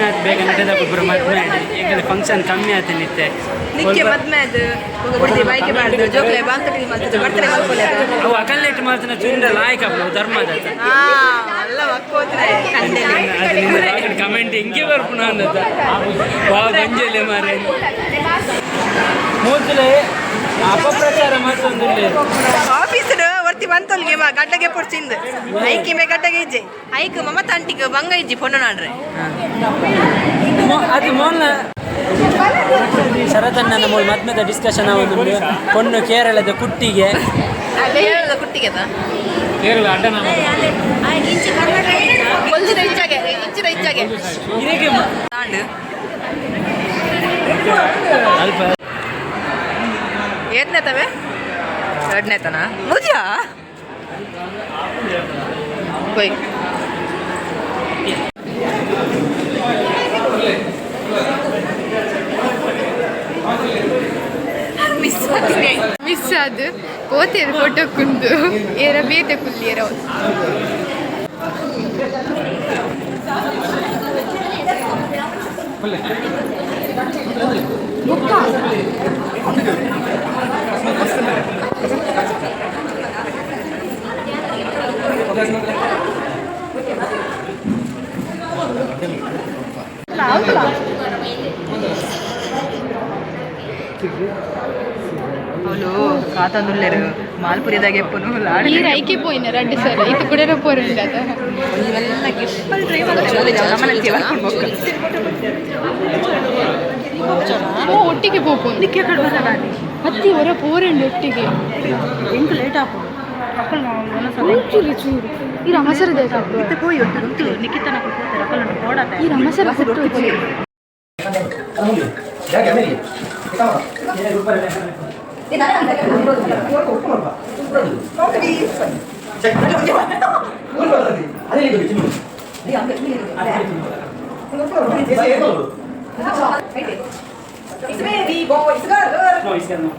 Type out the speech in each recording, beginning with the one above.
ಆಯ್ತು ಬೇಗ ನಡೆದ ಪೂರ ಮದ್ಮೆ ಈಗ ಫಂಕ್ಷನ್ ಕಮ್ಮಿ ಆಯ್ತು ನಿತ್ತೆ. ನಿಕ್ಕೆ ಮದ್ಮೆ ಅದು ಬಿಡ್ದಿ ಬೈಕೆ ಬಾರ್ದು ಜೋಕ್ಲೆ ಬಾಂಕಟಿ ಮಲ್ತದೆ ಬರ್ತಾರೆ ಮಲ್ಕೊಲೆ. ಅವು ಅಕಲ್ಲೇಟ್ ಮಾತ್ರ ಚುಂಡ ಲಾಯಕ ಧರ್ಮದ. ಹಾ ಅಲ್ಲ ಮಕ್ಕೋತ್ರೆ ಕಂಡೆಲಿ. ಕಮೆಂಟ್ ಹಿಂಗೆ ಬರ್ಪು ನಾನು ವಾ ಬಂಜಲೆ ಮಾರೆ ಮೂತಲೆ ಅಪಪ್ರಚಾರ ಮಾತೊಂದಿಲ್ಲ. ಆಫೀಸ್ ವರ್ತಿ ಬಂತೊಲ್ಗೆ ಮಾ ಗಡ್ಡಗೆ ಪೊಡ್ಚಿಂದು ಐಕಿ ಮೇ ಗಡ್ಡಗೆ ಇಜ್ಜೆ ಐಕ್ ಮಮತ ಅಂಟಿಗೆ ಬಂಗ ಇಜ್ಜಿ ಫೋನ್ ನಾಡ್ರೆ. ಅದು ಮೋಲ್ನ ಶರತಣ್ಣನ ಮೂಲ ಮದ್ಮೆದ ಡಿಸ್ಕಷನ್ ಒಂದು ಪೊಣ್ಣು ಕೇರಳದ ಕುಟ್ಟಿಗೆ. ಕೇರಳದ ಕುಟ್ಟಿಗೆ ಕೇರಳ ಅಡ್ಡನ. ಕೊಲ್ದಿನ ಇಚ್ಚಾಗೆ ಇಂಚಿನ ಇಚ್ಚಾಗೆ. ಇದಕ್ಕೆ ತಾಂಡು. ಅಲ್ಪ. ಏತ್ನೇ ತವೆ ಎರಡನೇ ತನ ಮುಜಿಯಾ ಕೊಯ್. ಮಿಸ್ ಆತೀನಿ. ಮಿಸ್ ಅದು ಪೋತೇರು ಫೋಟೋ ಕುಂದು ಏರ ಬೇತೆ ಕುಲ್ಲಿಯರ. ಅವಳು ಕಾತಂದುಲ್ಲೇರು ಮಾಲ್ಪುರಿದಾಗ ಎಪ್ಪನು ಲಾಡಿ. ನೀರು ಐಕೆ ಪೋಯಿನ ರಡ್ಡು ಸರ್ ಇದು ಕೂಡ ಪೋರಂಡ. ಇವೆಲ್ಲ ಗಿಫ್ಟ್ ಟ್ರೈ ಮಾಡ್ತಾರೆ. ಓ ಒಟ್ಟಿಗೆ ಪೋಪು ಅತ್ತಿ ಹೊರ ಪೋರಂಡು ಒಟ್ಟಿಗೆ. ಎಂಕ್ ಲೇಟ್ ಆಪುಂಡು ಚೂರು ಚೂರು ಈ ರಮಸರದ. ಇತ್ತೆ ಪೋಯಿ ಒಟ್ಟು ನಿಖಿತನ ಪೋತಾರೆ ಅಕಲ್ ಪೋಡಾತ. ಈ ರಮಸರ ಫೋಟೋ. No, is no.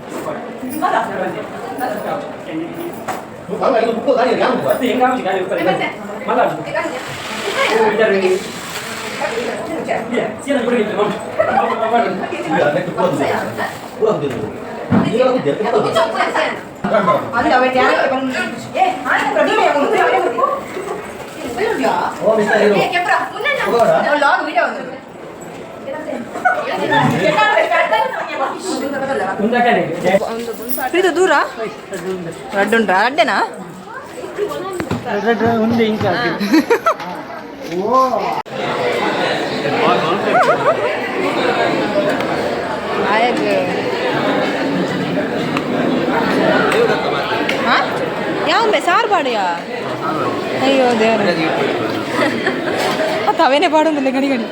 ಇದು ದೂರ ರಡ್ಡುಂಡ್ರಾ ರಡ್ಡೆನಾ? ಒಂದು ಇಂಕ. ಆಯಗ್ ಯಾವ ಸಾರು ಬಾಡಿಯಾ? ಅಯ್ಯೋ ದೇವ್ರ, ಮತ್ತು ಅವೇನೇ ಬಾಡೊಂದಿಲ್ಲ ಗಡಿ ಗಡಿ.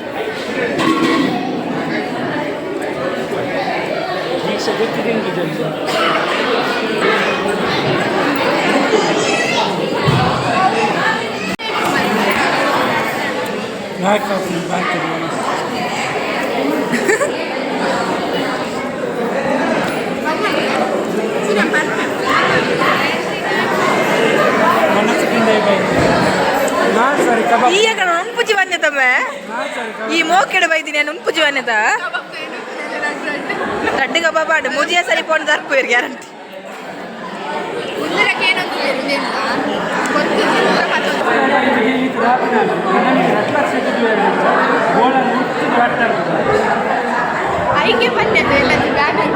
ದೀಕ್ಷೆ ಗೊತ್ತಿದ್ದೀನಿ. Back back. ಸರಿ ಕಬಾಬ್. ಈ ಕಡೆ ಉಂಪುಜಿ ಬನ್ನೆ ತಮ್ಮ. ಈ ಮೋಕೆಡೆ ಬೈದಿನಿ ನಾನು ಉಂಪುಜಿ ಬನ್ನೆತ ರಡ್ಡು ಕಬಾಬ್ ಆಡು ಮುಜಿಯ ಸರಿ ಪೋಣ ದರ್ಪು ಗ್ಯಾರಂಟಿ. ಐಕೆ ಪನ್ಯತೆ ಎಲ್ಲ ಬ್ಯಾನರ್.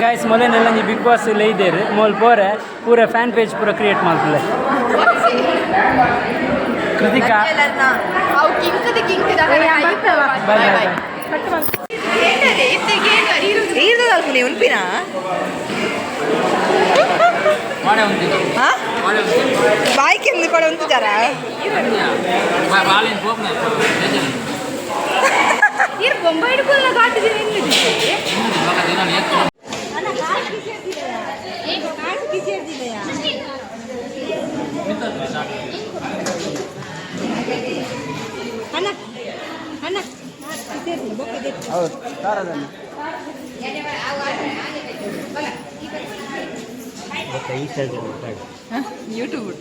ಗಾಯ್ಸ್, ಮೊದಲೆಲ್ಲ ನೀ ಬಿಗ್ ಬಾಸ್ ಇಲ್ಲ ಇದ್ದೇರು ಮೋಲ್ ಪೋರೆ ಪೂರ ಫ್ಯಾನ್ ಪೇಜ್ ಪೂರ ಕ್ರಿಯೇಟ್ ಮಾಡ್ತದೆ ಕೃತಿಕಾ. ಅವು ಕಿಂಕದ ಕಿಂಕದ. Boy boy. ಈರ್ದ ನೀವು ಉನ್ಪಿನ ಬಾಯ್ಕೆ ಎಂದು ಕೂಡ ಉಂಟುದಾರ. ನೀರು ಬೊಂಬೈ ಹಿಡ್ಕೊಲ್ಲ ಘಾಟಿದೆ ನಿಲ್ಲಿದೆ. ಹೌದು ಕಾರದನ್ನು ಯೂಟ್ಯೂಬ್.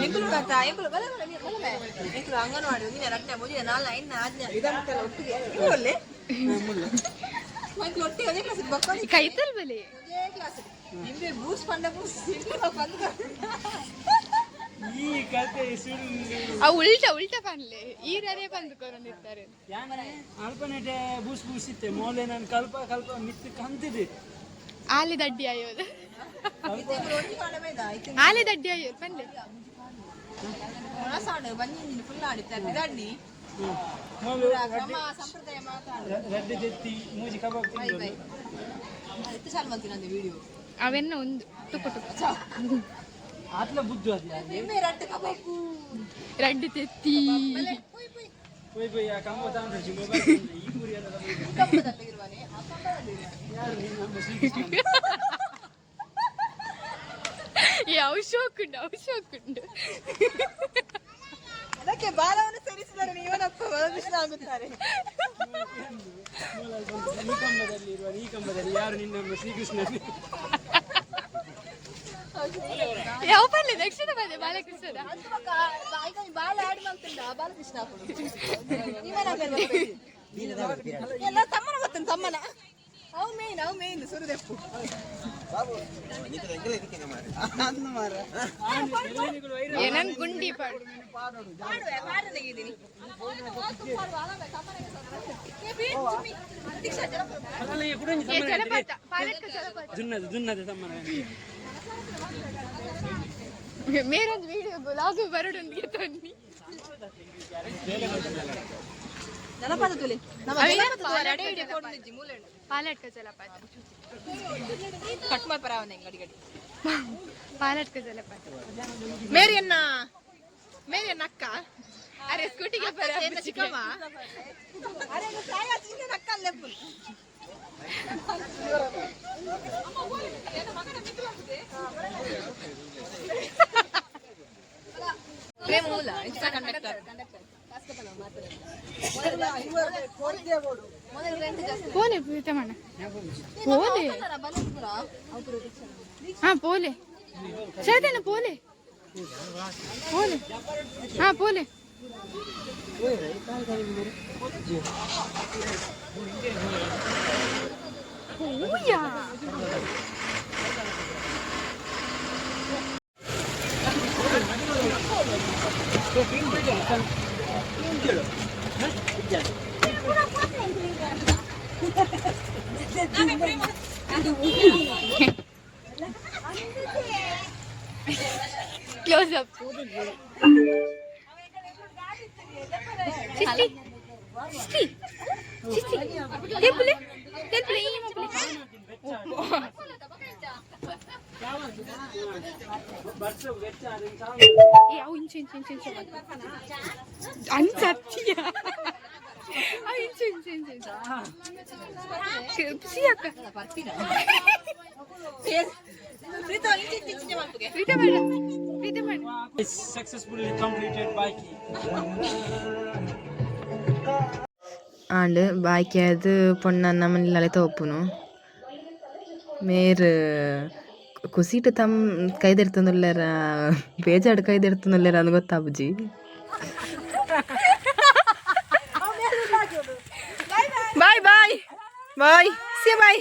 ಎಂಕುಲು ಕತ್ತ ಎಂಕುಲು ಬಲ ಬಲ ಬಲ ಬಲ ಎಂಕುಲು ಅಂಗನವಾಡಿ ಒಂದಿನ ರಡ್ಡ ಮೂಜಿನ ನಾಲ್ ಐನ ಆಜ್ಞೆ ಒಟ್ಟಿಗೆ ಒಲ್ಲೆ ಎಂಕುಲು ಒಟ್ಟಿಗೆ ಒಂದೇ ಕ್ಲಾಸ್ ಬಕ್ಕೊಂದು ಕೈತಲ್ ಬಲೆ ಒಂದೇ ಕ್ಲಾಸ್ ನಿಂಬೆ ಬೂಸ್ ಪಂಡ ಬೂಸ್ ಬಂದು. ಈ ಕತೆ ಸುಳ್ಳು. ಆ ಉಲ್ಟಾ ಉಲ್ಟಾ ಪನ್ಲೆ ಈರರೇ ಬಂದು ಕೊರೊಂದಿರ್ತಾರೆ. ಯಾನೆ ಅಲ್ಪನೆಟೆ ಬೂಸ್ ಬೂಸ್ ಇತ್ತೆ ಮೋಲೆ ನಾನು ಕಲ್ಪ ಕಲ್ಪ ಮಿತ್ತು ಕಂತಿದೆ. ಆಲೆ ದಡ್ಡಿ ಆಯೋದು. ಎಂಕುಲು ಒಂಜಿ ಕಾಣ ಬೇದ ಐತೆ. ಆಲೆ ದಡ್ಡಿ ಆಯೋದು ಪನ್ಲೆ. ಸಾಡು ಬಂಜಿನ ಫುಲ್ ಆಡಿತ್ತಾರೆ ಬಿದಾಡ್ನಿ. ಮೋಲು. ನಮ್ಮ ಸಂಪ್ರದಾಯ ಮಾತಾಡು. ರಡ್ಡೆ ಜೆತ್ತಿ ಮೂಜಿ ಕಬಾಬ್ ಬೈ. ತಿಂದು. ಬೈ ಎತ್ತು ಚಾಲು ಮಾಡ್ತೀನಿ ವಿಡಿಯೋ. ಅವೆನ್ನ ಒಂದು ಟುಕು ಟುಕು. ಆತ್ಲ ಬುದ್ಧು ಅದು ಯಾರು. ನಿಂಬೆ ರಡ್ಡು ಕಬಾಬು. ರಡ್ಡು ತೆತ್ತಿ. ಪೋಯ್ ಪೋಯ್. ಪೋಯ್ ಪೋಯ್ ಆ ಕಂಬ ತಾಂಡ್ರೆ ಮೊಬೈಲ್ ಈ ಗುರಿ ಎಲ್ಲ. ಈ ಕಂಬದಲ್ಲಿ ಇರುವಾನೆ, ಆ ಕಂಬದಲ್ಲಿ ಇರುವಾನೆ. ಯಾರು ನೀನು ನಮ್ಮ ಶ್ರೀಕೃಷ್ಣ? ಏ ಅವು ಶೋಕುಂಡು, ಅವು ಶೋಕುಂಡು. ಅದಕ್ಕೆ ಬಾಲವನ್ನು ಸೇರಿಸಿದರೆ ಇವನಪ್ಪ ಬಾಲಕೃಷ್ಣ ಆಗುತ್ತಾರೆ. ಈ ಕಂಬದಲ್ಲಿ ಇರುವ ಈ ಕಂಬದಲ್ಲಿ ಯಾರು ನಿನ್ನ ಶ್ರೀಕೃಷ್ಣ? ಯಾವ ಪಲ್ಲೆ ದಕ್ಷಿಣ ಬಂದೆ ಬಾಲಕೃಷ್ಣದ. ಅದು ಮಕ್ಕ ಈಗ ಬಾಲ ಆಡ್ ಮಾಡ್ತಂಡ ಬಾಲಕೃಷ್ಣ ಹಾಕುದು. ಇವನ ಮೇಲೆ ಬರ್ಬೇಕು. ಎಲ್ಲ ತಮ್ಮನ ಬರ್ತಾನೆ ತಮ್ಮನ ಅವು ಮೇನ್ ಅವು ಮೇನ್ ಸುರದೆಪ್ಪು. ಏ ನನ್ ಗುಂಡಿ ಪಾಡು. ಪಾಡುವೆ ಪಾಡದಾಗಿದ್ದೀನಿ. ಏ ಜಲಪಾತ ಪಾಲಟ್ಕ ಜಲಪಾತ. ಜುನ್ನದ ಜುನ್ನದ ತಮ್ಮನ. ಮೇರೊಂದು ವಿಡಿಯೋ ಲಾಗು ಬರಡೊಂದಿಗೆ ತನ್ನಿ. ಜಲಪಾತ ತುಲೆ ನಮ್ಮ. ಅವೇನು ಜಲಪಾತ ತುಲೆ, ಪಾಲಟ್ಕ ಅಡೆ ಇಡೆ ಜಲಪಾತ. ಕೊಡ್ನಿಜ್ಜಿ ಮೂಲೆ. ಪಾಲಟ್ಕ ಜಲಪಾತ. ಕಟ್ ಮಾಡಿ ಪರಾವನೆ ಗಡಿ ಗಡಿ. ಪಾಲಟ್ಕ ಜಲಪಾತ. ಮೇರಿಯನ್ನ ಮೇರಿಯನ್ನ ಅಕ್ಕ. ಅರೆ ಸ್ಕೂಟಿಗೆ ಬರ. ಏನ ಚಿಕ್ಕಮ್ಮ ಅರೆ ಪ್ರಾಯ ಚಿನ್ನ ಅಕ್ಕ ಅಲ್ಲೆಪ್ಪು. ಮೂಲ ಕಂಡಕ್ಟರ್. ಪೋಲೆ ಪ್ರೀತಮಣ್ಣ ಪೋಲೆ. ಹಾ ಪೋಲೆ ಶರದಣ್ಣ ಪೋಲೆ ಪೋಲೆ ಹಾ ಪೋಲೆ. ಹೂಯಾ. ಕ್ಲೋಸ್ ಅಪ್ ಚಿಸ್ತಿ ಚಿಸ್ತಿ ಚಿಸ್ತಿ ತೆಪ್ಪುಲೆ ತೆಪ್ಪುಲೆ ಈ ಮಕ್ಕಳು. ಬರ್ಸ ವೆಚ್ಚ ಅದನ್ನ ಏ ಅವು ಇಂಚು ಇಂಚು ಇಂಚು ಇಂಚು ಅನ್ಸತ್ತೀಯ ಅವು ಇಂಚು ಇಂಚು ಇಂಚು ಇಂಚು ಸಿ ಅಕ್ಕ. ಪ್ರೀತ ಬೇಡ ಪ್ರೀತ ಬೇಡ. ಸಕ್ಸಸ್ಫುಲ್ಲಿ ಕಂಪ್ಲೀಟೆಡ್ ಬಾಕಿ. ಆಂಡ್ ಬಾಕಿಯಾದ್ ಪೊಣ್ಣನ ನಮ್ಮನಿಲ್ಲಲೆ ತೋಪುನು ಮೇರ್ ಕುಸಿಟ್ ತಮ್ಮ ಕೈದೆರ್ತೊಂದುಲ್ಲೆರ ಬೇಜಾರ್ಡ್ ಕೈದೆರ್ತೊಂದುಲ್ಲೆರ ಅಂದ್ ಗೊತ್ತಾಪುಜಿ. Bye bye bye see boy.